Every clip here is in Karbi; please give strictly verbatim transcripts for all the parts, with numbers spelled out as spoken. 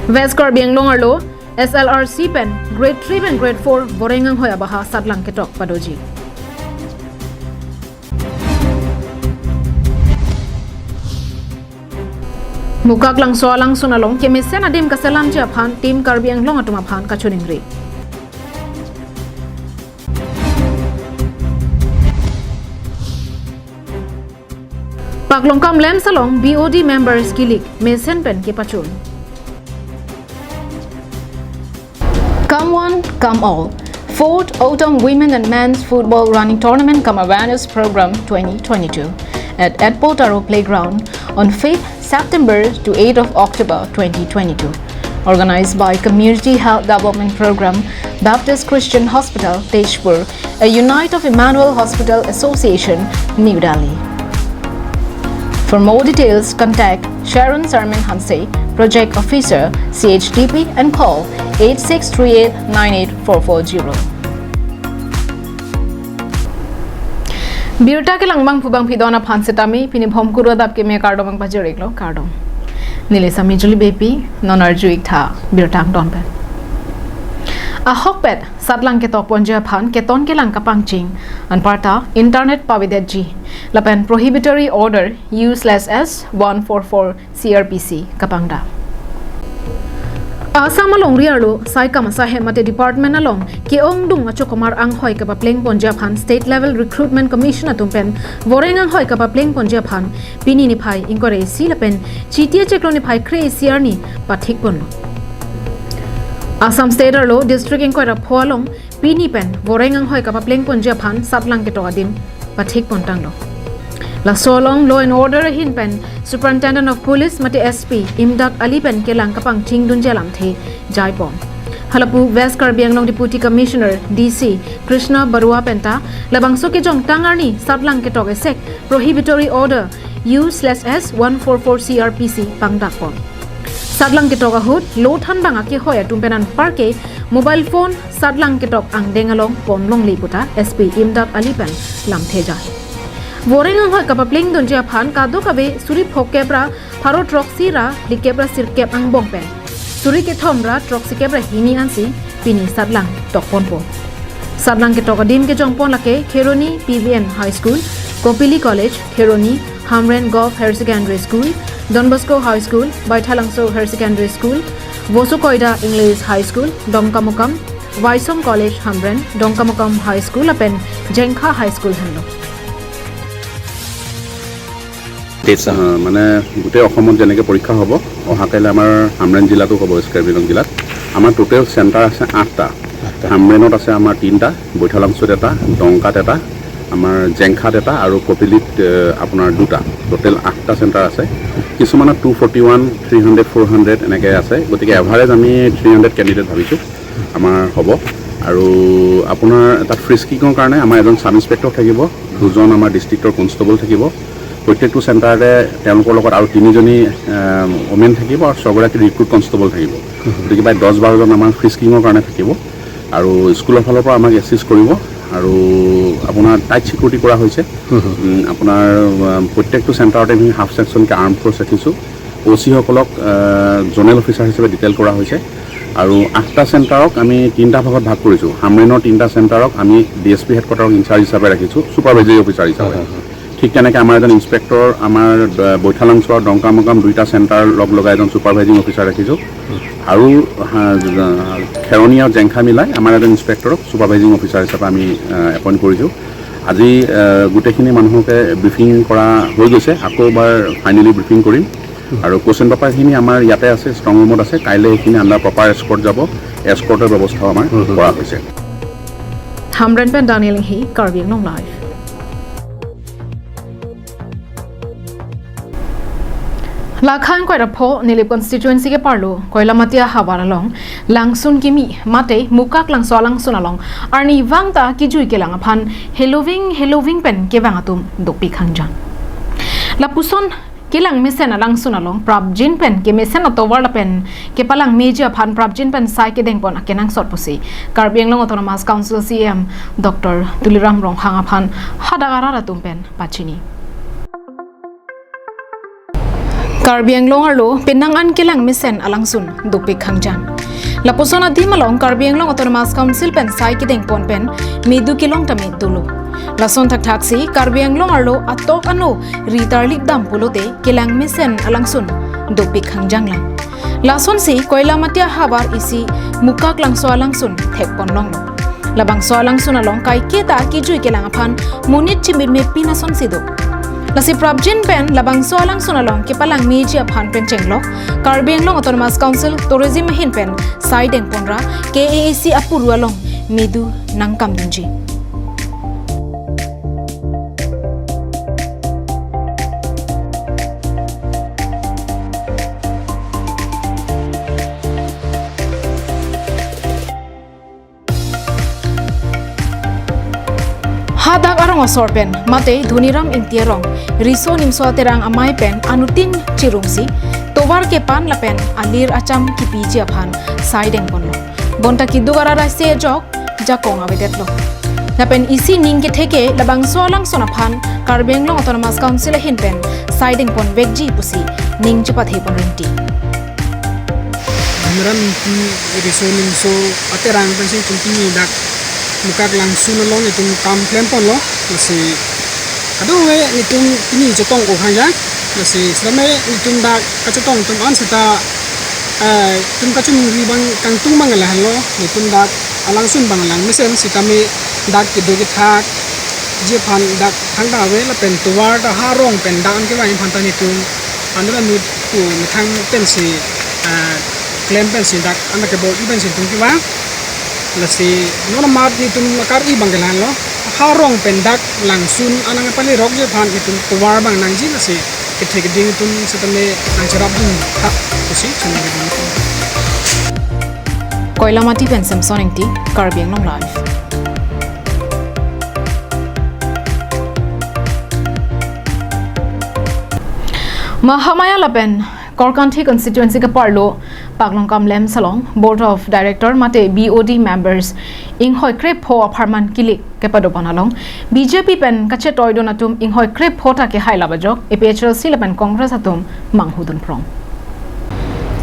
West Karbi Anglong arlo S L R C pen grade three pen grade four Voreng anghoi abaha satlang ketok padoji. Mukaklangso alangsun along kemesen adim kaselamji aphan Team Karbi Anglong atum aphan kachiningri. Paklongkam LAMPS along B O D members kilik mesen pen kepachun. Come one, come all. Fourth Autumn Women and Men's Football Running Tournament cum Awareness Program twenty twenty-two at Etpo Taro Playground on fifth September to eighth of October twenty twenty-two. Organized by Community Health Development Program, Baptist Christian Hospital, Tezpur, a unit of Emmanuel Hospital Association, New Delhi. For more details, contact Sharon Sarmin Hanse, Project Officer, C H D P, and call eight six three eight nine eight four four zero. Birta kelang bangphu bangphi don aphan setame pini Bhomkuru adap keme kardom nangpajir-iklo, kardom. Neli Sami Juli Beypi, non arju-ik tha birta angton pen. Ahokpet satlang ketok ponji aphan keton kelang kapangcheng anparta internet pavedetji lapen prohibitory order U slash S one four four C R P C kapangdak. Assam alongri arlo saikam asahem mate department along ke-ongdung achokomar anghoi kapapleng ponji aphan State Level Recruitment Commission atum pen Voreng anghoi kapapleng ponji aphan pini niphai ingkoi ra isi lapen Chiti achiklo niphai kre-isi arni pathik ponlo. Assam State arlo District ingkoi ra pho along pini pen Voreng anghoi kapapleng ponji aphan satlang ketok adim pathik pontanglo. Laso along Law and Order ahin pen Superintendent of Police mate S P Imdad Ali pen kelang kapangcheng dunji alamthe jaipon. Halapu West Karbi Anglong Deputy Commissioner D C Krishna Barua penta labangso kejongtang arni satlang ketok esek prohibitory order U slash S one four four C R P C pangdakpon. Satlang ketok ahut lo thanbang akehoi atum pen anparke mobile phone satlang ketok angdeng along ponlongle puta S P Imdad Ali pen lamthe jai. Voreng anghoi kapapleng dunji aphan kadokave suri phokep ra pharo throksi ra phlikep ra sirkep angbong pen suri kethom ra throksikep ra hini ansi pini satlang tokponpo. Satlang ketok adim kejongpon lake Kheroni P V N High School, Kopili College, Kheroni, Hamren Govt Higher Secondary School, Don Bosco High School, Baithalangso Higher Secondary School, Vosukoida English High School, Dongkamukam, Waisong College Hamren, Dongkamukam High School lapen Jengkha High School henlo. Test আহ, মানে গোটেই অসমত যেনেকে পৰীক্ষা হ'ব, অহাকাইলৈ আমাৰ হামৰেণ জিলাতো হ'ব, ৱেষ্ট কাৰ্বি আংলং জিলাত। আমাৰ টোটেল চেণ্টাৰ আছে আঠটা। আঠটা। হামৰেণত আছে আমাৰ তিনিটা, বৈঠালাংচুত এটা, ডংকাত এটা, আমাৰ জেংখাত এটা আৰু কপিলিত, এ, আপোনাৰ দুটা। টোটেল আঠটা চেণ্টাৰ আছে। কিছুমানত two forty one, three hundred, four hundred এনেকৈ আছে। গতিকে এভাৰেজ আমি থ্ৰী হাণ্ড্ৰেড কেণ্ডিডেট ভাবিছোঁ আমাৰ হ'ব। আৰু আপোনাৰ এটা ফ্ৰিস্কিঙৰ কাৰণে আমাৰ এজন ছাব ইন্সপেক্টৰ থাকিব, দুজন আমাৰ ডিষ্ট্ৰিক্টৰ কনষ্টেবল থাকিব। প্ৰত্যেকটো চেণ্টাৰতে তেওঁলোকৰ লগত আৰু তিনিজনী, এ, ওমেন থাকিব আৰু ছগৰাকী ৰিক্ৰুট কনষ্টেবল থাকিব। গতিকে প্ৰায় দহ বাৰজন আমাৰ ফ্ৰিস্কিঙৰ কাৰণে থাকিব। আৰু স্কুলৰ ফালৰ পৰা আমাক এছিষ্ট কৰিব। আৰু আপোনাৰ টাইট ছিকিউৰিটি কৰা হৈছে। হুম, হুম। উম, আপোনাৰ, আ, প্ৰত্যেকটো চেণ্টাৰতে আমি হাফ ছেকশ্যনকৈ আৰ্ম ফ'ৰ্চ ৰাখিছোঁ। অ' চিসকলক, আ, জ'নেল অফিচাৰ হিচাপে ডিটেইল কৰা হৈছে। আৰু আঠটা চেণ্টাৰক আমি তিনিটা ভাগত ভাগ কৰিছোঁ। হামৰেণৰ তিনিটা চেণ্টাৰক আমি ডি এছ পি হেডকোৱাৰ্টাৰক ইনচাৰ্জ হিচাপে ৰাখিছোঁ, ছুপাৰভাইজাৰী অফিচাৰ হিচাপে। হয়, হয়, হয়। ঠিক তেনেকৈ আমাৰ এজন ইন্সপেক্টৰ, আমাৰ, আ, বৈঠালাংচু আৰু ডংকামুকাম দুইটা চেণ্টাৰ লগ লগাই এজন ছুপাৰভাইজিং অফিচাৰ ৰাখিছোঁ। আৰু, হা, খেৰণি আৰু জেংখা মিলাই আমাৰ এজন ইন্সপেক্টৰক ছুপাৰভাইজিং অফিচাৰ হিচাপে আমি, আ, এপইণ্ট কৰিছোঁ। আজি, আ, গোটেইখিনি মানুহকে ব্ৰিফিং কৰা হৈ গৈছে, আকৌ এবাৰ ফাইনেলি ব্ৰিফিং কৰিম। আৰু কুৱেশ্যন পেপাৰখিনি আমাৰ ইয়াতে আছে, ষ্ট্ৰং ৰুমত আছে। কাইলৈ সেইখিনি আণ্ডাৰ প্ৰপাৰ এস্কৰ্ট যাব, এস্কৰ্টৰ ব্যৱস্থাও আমাৰ হুম, হুম। কৰা হৈছে। Hamren pen Daniel Inghi, Karbi Anglong Live. Lakha ingkoi ra pho Nilip constituency ke-arlo Koilamati ahavar along langsun kimi mate Mukaklangso alangsun along arnivang ta kejui kelang aphan heloving heloving pen kevang atum dopik hangjang. Lapuson kelang mesen alangsun along prapjin pen kemesen atovar lapen kepalang meji aphan prapjin pen sai kedengpon akenangsot pusi Karbi Anglong Autonomous Council C E M Doctor Tuliram Ronghang aphan hadak arat atum pen pachini. Karbi Anglong arlo penang an kelang mesen alangsun dopik khangjang. Lapuson adim along Karbi Anglong Autonomous Council pen sai kedengpon pen medu kelong tame dolo. Lason thakthaksi Karbi Anglong arlo atok ano ri tarlip dam pulote kelang mesen alangsun dopik khangjang lang. Lasonsi Koilamati ahavar isi Mukaklangso alangsun thekpon longlo. Labangso alangsun along kaiketa kijui kelang aphan monit chimitme pin asonsi do. Lasi prapjin pen labangso alangsun along kepalangmeji aphan pen chenglok Karbi Anglong Autonomous Council Tourism ahin pen sai dengponra K A A C apuru along medu nangkamdunji. Hadak arong asor pen mate Dhoniram Ingti arong riso nimso aterang amei pen anutin chirungsi tovar kepan lapen alir acham kipiji aphan sai dengponlo. Bonta keduk ara raise ajok jakong avedetlo. Lapen isi ning ketheke labangso alangsun aphan Karbi Anglong Autonomous Council ahin pen sai dengponvekji pusi ning chepathepon rinti. Dhoniram Ingti riso nimso aterang pensi itum pini dak Mukaklangso along itum kam klemponlo. Lasi kadokave itum pini chetong-o khangjang. Lasi sitame itum dak kachetong atum an sita, eh, itum kachingri abang kangtung abang lahenlo. Itum dak alangsun abang lang mesen sitame dak keduk kethakji aphan dak thangta ave lapen tovar ta ha arong pen dak an kevang aphan ta itum anur anut pu methang pensi, eh, klem pensi dak an kebor-i pensi itum kevang. Lasi non amat itum akar-i abang ke lahenlo. Ha arong pen dak langsun an nangpalerokji aphan itum tovar abang nangji, lasi kethe keding itum sitame nangcherapdun tha pusi chunong keding itum. Koilamati pen Samson Ingti, Karbi Anglong Live. Mahamaya lapen Korkanthi constituency keparlo Paklongkam LAMPS along Board of Director mate B O D members inghoikrepho apharman kilik kepadopon along B J P pen kachetoidun atum inghoikrepho ta kehailap ajok A P H L C lapen Congress atum manghudun prong.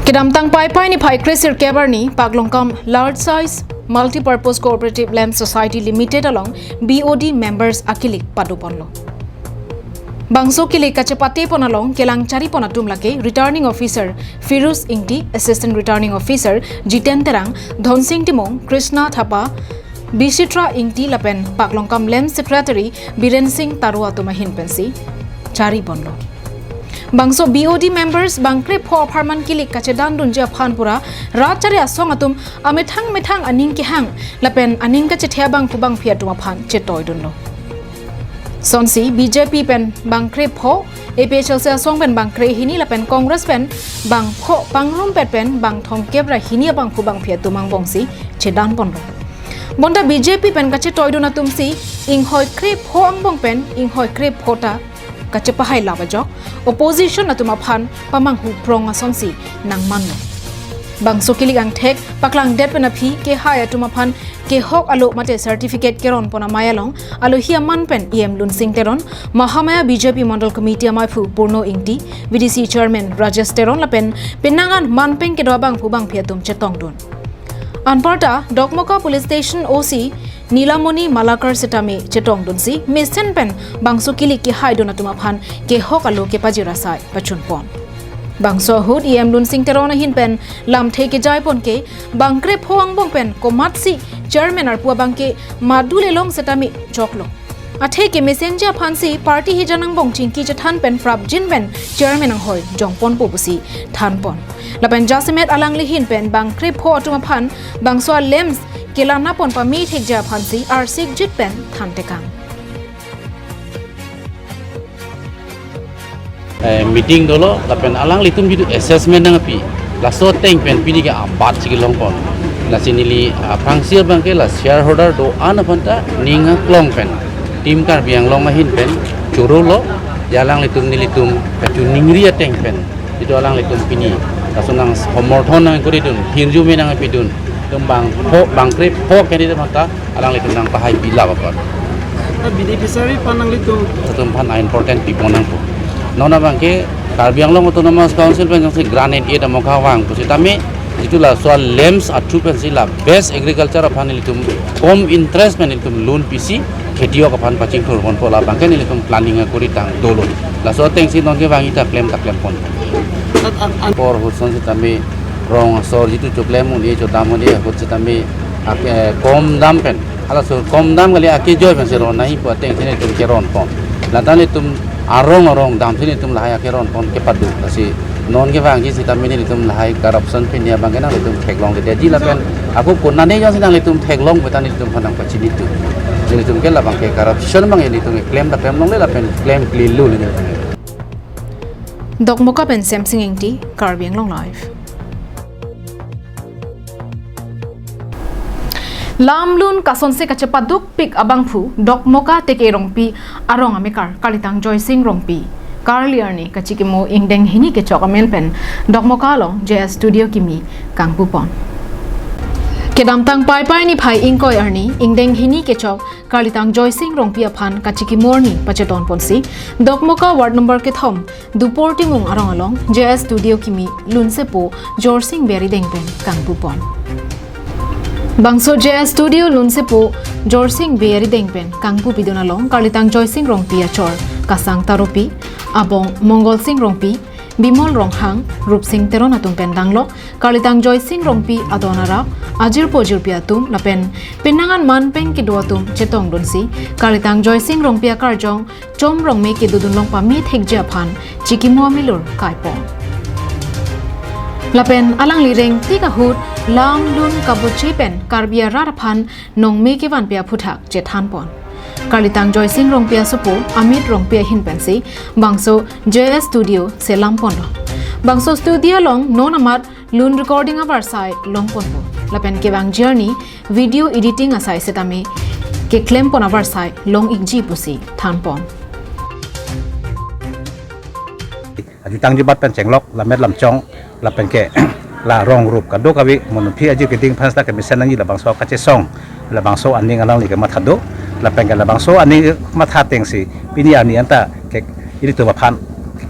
Kedamtang Paipai niphai kresirkep arni Paklongkam Large Size Multipurpose Cooperative LAMPS Society Limited along B O D members akilik padoponlo. Bangso kilik kachepatepon along kelang charipon atum lake Returning Officer Firuz Ingti, Assistant Returning Officer Jiten Terang, Dhonsing Timung, Krishna Thapa, Bisitra Ingti lapen Paklongkam LAMPS Secretary Biren Singh Taro atum ahin pensi chariponlo. Bangso B O D members bangkrepho apharman kilik kachedandunji aphan pura rat chari asong atum amethang methang aning kehang lapen aning kachethe abangphu bangphi atum aphan chetoidunlo. Sonsi B J P pen bangkrepho, A P H L C asong pen bangkrehini lapen Congress pen bangpho pangrumpet pen bangthomkep ra hini abangphu bangphi atum angbongsi chedanponlo. Bonta B J P pen kachetoidun atumsi inghoikrepho angbong pen inghoikrepho ta kachepahailap ajok opposition atum aphan pamanghu prong asonsi nangmanlo. Bangso kilik angthek paklangdet pen aphi kehai atum aphan kehok alo mate certificate keronpon amei along alohi aman pen E M Lunsing Teron, Mahamaya B J P Mandal Committee ameiphu Purno Ingti, V D C Chairman Rajesh Teron lapen penang an manpeng kedo abangphu bangphi atum chetongdun. Anparta Dokmoka Police Station O C Nilamoni Malakar sitame chetongdunsi mesen pen bangso kilik kehaidun atum aphan kehok alo kepajir asai pachunpon. Bangso ahut E M Lunsing Teron ahin pen lamthe kejaipon ke bangkrepho angbong pen komatsi chairman arpu abang ke madu lelong sitame choklo. Athe kemesenji aphansi party hijan angbong chingki chethan pen prapjin pen chairman anghoi jongponpo pusi thanpon. Lapen jasemet alangli ahin pen bangkrepho atum aphan bangso a-LAMPS kelanapon pamethekji aphansi arsikjit pen thantekang. Eh, meeting dolo, lapen alanglitum jitu assessment nangpi. Laso ateng pen pini ke abat si kelongpon. Lasi neli, ah, phangsir abang ke la shareholder do-an aphanta ning aklong pen Team Karbi Anglong ahin pen chorolo, ya alanglitum nelitum kachiningri ateng pen. Jitu alanglitum pini laso nang homorthon nangkuridun, hirjume nangpidun. Itum bangpho, bangkrepho candidate aphanta alanglitum nangpahai pilap apot. Ta beneficiary aphan nanglitum. Itum aphan a-important pipon nangpo. Non abang ke Karbi Anglong Autonomous Council pen jongsi grant aid amokha vang pusitame, jitu laso a-LAMPS a-through pensi la best agriculture aphan nelitum kom interest pen nelitum loan pisi kheti ok aphan pachingthur ponpo, labangke nelitum planning akori tang dolo. Laso atengsi nonke vang ita klem ta klem pon. An, an, an- Por hutson sitame rong asor jitu choklem un-e chodam un-e ahut sitame ak-, eh, kom dam pen, halaso kom dam kali akejoi pensi ron nangji pu atengsi nelitum keron pon. Lata nelitum arong arong damsi nelitum lahai akeron pon kepado. Lasi nonke vangji sitame nelitum lahai corruption pini abangke nanglitum theklongledetji lapen ako konane jongsi nanglitum theklong pu ta nelitum aphan nangpachini tu. Nelitum ke labangke corruption abang nelitum klem ta klem longle lapen klem klilo nelitum. Dokmoka pen Semsing Ingti, Karbi Anglong Live. Lam lun kasonse kachepadukpik abangphu Dokmoka Teke Rongpi arong amekar Karlitang Joysing Rongpi karli arni kachikimo ingdeng hini kechok amen pen Dokmoka along J S Studio kimi kangpu pon. Kedamtang Paipai niphai ingkoi arni ingdeng hini kechok Karlitang Joysing Rongpi aphan kachikimo arni pacheton ponsi Dokmoka ward number kethom Dupor Timung arong along J S Studio kimi lunsepo Jorsing Bey arideng pen kangpu pon. Bangso J S Studio lunsepo Jorsing Bey arideng pen kangpu pidun along Karlitang Joysing Rongpi achor Kasang Taropi, abong Mongolsing Rongpi, Bimol Ronghang, Rupsing Teron atum pen danglo, Karlitang Joysing Rongpi adon arap, ajirpo jirpi atum lapen penang an man pen kedo atum chetongdunsi Karlitang Joysing Rongpi akarjong Chom Rongme kedodun long pame thekji aphan chikimo amilur kaipon. Lapen alangli rengtik ahut lam lun kaboche pen Karbi arat aphan nongme kevanpi aphuthak chethan pon. Karlitang Joysing Rongpi asopo Amit Rongpi ahin pensi bangso J S Studio selam ponlo. Bangso studio along non amat lun recording avarsai long ponpo. Lapen kevangji arni video editing asai setame keklem pon avarsai long ikji pusi than pon. Ajutang jubat pen chenglok, lammet lamchong, lapen ke la rong rup kadokave monophi ajir keding aphan seta kemesen nangji labangso kachesong, labangso aning alangli kematha do, lapen ke labangso aning matha atengsi pini arni anta ke ilitum aphan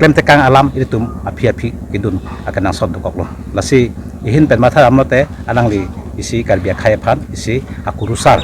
klemtekang alam ilitum aphi aphi kedun akenangsot dokoklo. Lasi ihin pen matha damlote alangli isi Karbi akhei aphan isi akurusar,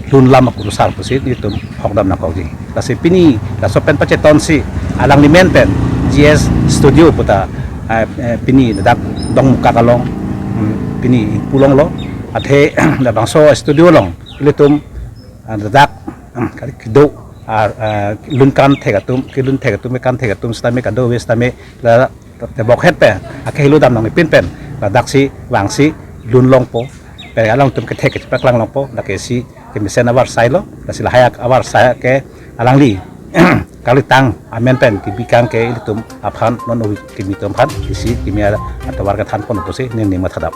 lun lam akurusar pusi nelitum hokdam nangkokji. Lasi pini laso pen pachetonsi alangli men pen J S Studio puta, eh, eh, pini ladak Dokmoka along, hmm, pini pulonglo, athe labangso studio along ilitum, ah, ladak, hmm, kali kedo, ah, ah, lun kan thek atum, kelun thek atum, kan thek atum setame kadokave setame la tebok het pen akehelo dam nangne pin pen ladaksi vangsi lun longpo, pen alangtum kethek kechepaklang longpo, lake isi kemesen avarsailo, lasi lahai ak-, avarsai ke alangli Karlitang amen pen kebikang ke ilitum aphan non ovi kimi atum aphan isi kimi atovar kethan pon pusi neli mathadam.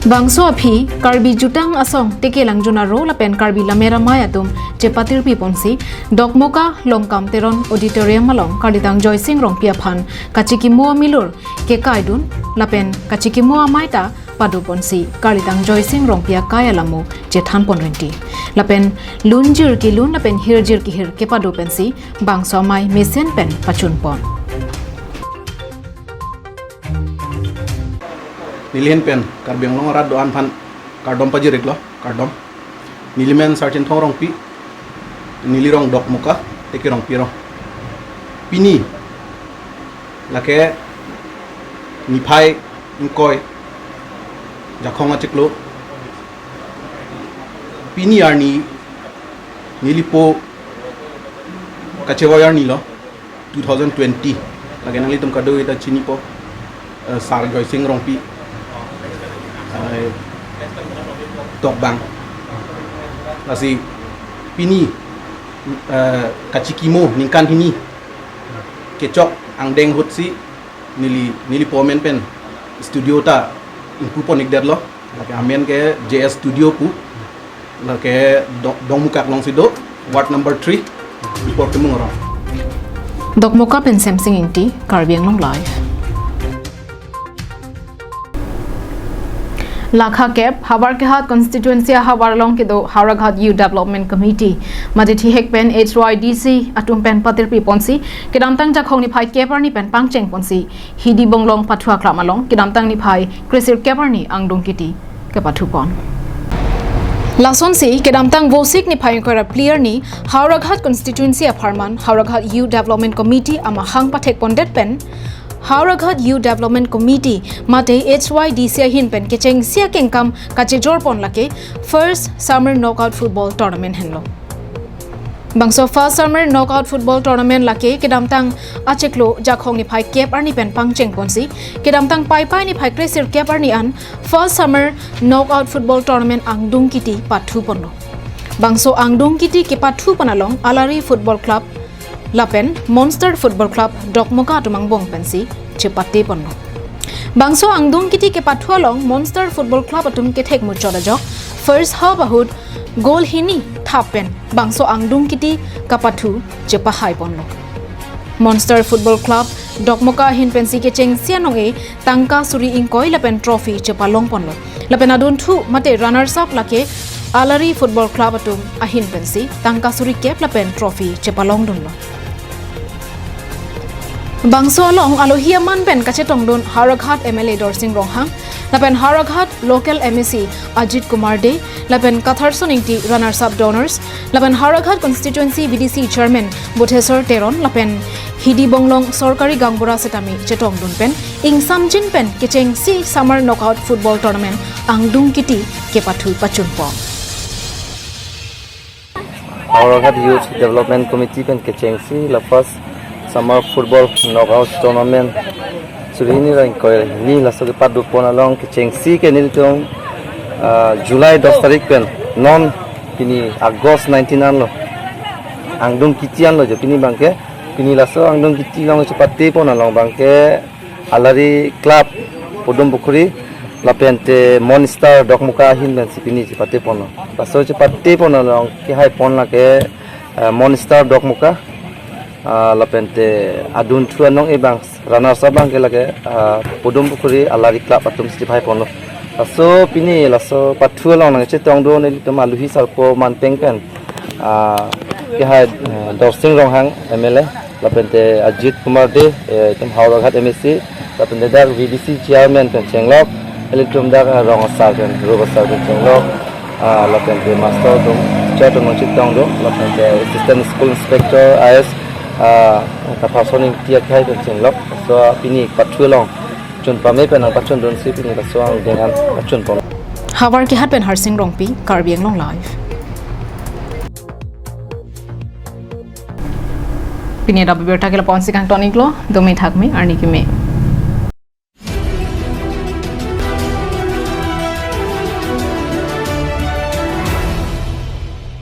Bangso aphi Karbi Jutang Asong Teke Langjun Aro lapen Karbi Lammet Amei atum chepatirpi ponsi Dokmoka Longkam Teron Auditorium along Karlitang Joysing Rongpi aphan kachikimo amilur kekaidun lapen kachikimo amei ta pado ponsi Karlitang Joysing Rongpi akai alamo chethan pon rinti. Lapen lunjir kelun lapen hirjir kehir kepado pensi bangso amei mesen pen pachun pon. Neli ahin pen Karbi Anglong arat do-an aphan kardom pajir-iklo, kardom. Neli men Sarchinthong Rongpi, neli rong Dokmoka, Teke Rongpi arong. Pini lake niphai ingkoi, Jakhong achiklo. Pini arni nelipo kachevoi arnilo, two thousand twenty. Lake nanglitum kadokave ta chinipo, eh, Sar Joysing Rongpi, eh, tokbang. Lasi pini, eh, kachikimo ningkan hini kechok angdeng ahutsi neli, nelipo amen pen studio ta ingpu pon-ikdetlo. Lake amen ke J S Studio pu. Lake Do-, Dokmoka alongsi do, ward number three, Dupor Timung arong. Dokmoka pen Semsing Ingti, Karbi Anglong Live. Lakha kep, Howraghat constituency ahavar along kedo Howraghat Youth Development Committee mate thihek pen H Y D C atum pen patirpi ponsi kedamtang Jakhong niphai kep arni pen pangcheng ponsi Hidi Bonglong Pathua Club along kedamtang niphai kresir kep arni angdung kiti kepathu pon. Lasonsi kedamtang Vosik niphai ingkoi ra phli arni Howraghat constituency apharman Howraghat Youth Development Committee amahang pathek pondet pen Howraghat Youth Development Committee mate H Y D C ahin pen kechengsi akengkam kachejor pon lake First Summer Knockout Football Tournament henlo. Bangso First Summer Knockout Football Tournament lake kedamtang achiklo Jakhong niphai kep arni pen pangcheng ponsi kedamtang Paipai niphai kresir kep arni an First Summer Knockout Football Tournament angdung kiti pathu ponlo. Bangso angdung kiti kepathu pon along Alari Football Club lapen Monster Football Club Dokmoka atum angbong pensi chepate ponlo. Bangso angdung kiti kepathu along Monster Football Club atum kethek muchot ajok first half ahut goal hini thap pen bangso angdung kiti kapathu chepahai ponlo. Monster Football Club Dokmoka ahin pensi kechengsi anong-e tangka suri ingkoi lapen trophy chepalong ponlo. Lapen adunthu mate runners up lake Alari Football Club atum ahin pensi tangka suri kep lapen trophy chepalong dunlo. Bangso along alohi aman pen kachetongdun Howraghat M L A Dorsing Ronghang, lapen Howraghat local M A C Ajit Kumar Dey, lapen Katharson Ingti runners up donors, lapen Howraghat constituency V D C chairman Buthesor Teron, lapen Hidi Bonglong Sorkari Gaonbura setame chetongdun pen ingsamjin pen kechengsi Summer Knockout Football Tournament angdung kiti kepathu pachun pon. Howraghat Youth Development Committee pen kechengsi la first Summer Football Knockout Tournament suri hini ra ingkoi hini laso kepathu pon along kechengsi ke nelitum, ah, July dos tarik pen non pini August nineteen anlo angdung kiti anlo jo pini abangke pini laso angdung kiti along chepate pon along abangke Alari Club Podum Pukhuri lapente Monster Dokmoka ahin pensi pini chepate ponlo. Laso chepate pon along kehai pon lake, eh, Monster Dokmoka, ah, lapente adunthu anong-e abang runners up abangke lake, ah, Podum Pukhuri Alari Club atum si chepahai ponlo. Laso pini laso pathu along nangchetongdun nelitum alohi sarpo manpeng pen, ah, kehai, eh, Dorsing Ronghang M L A lapente Ajit Kumar Dey, eh, itum Howraghat M A C, lapente dak V D C chairman pen chenglok, ilitum dak, eh, rong asar pen, rup asar pen chenglok, ah, lapente master atum, teacher atum nangchetongdun, lapente assistant school inspector I S, ah, Katharson Ingti akhai pen chenglok, laso pini pathu along chun pame pen nangpachundunsi pini laso angdeng an pachun pon. Havar Kehat pen Harsing Rongpi, Karbi Anglong Live. Pini adap abirta ke lapu-an si kangton-iklo, dome thakme, arni keme.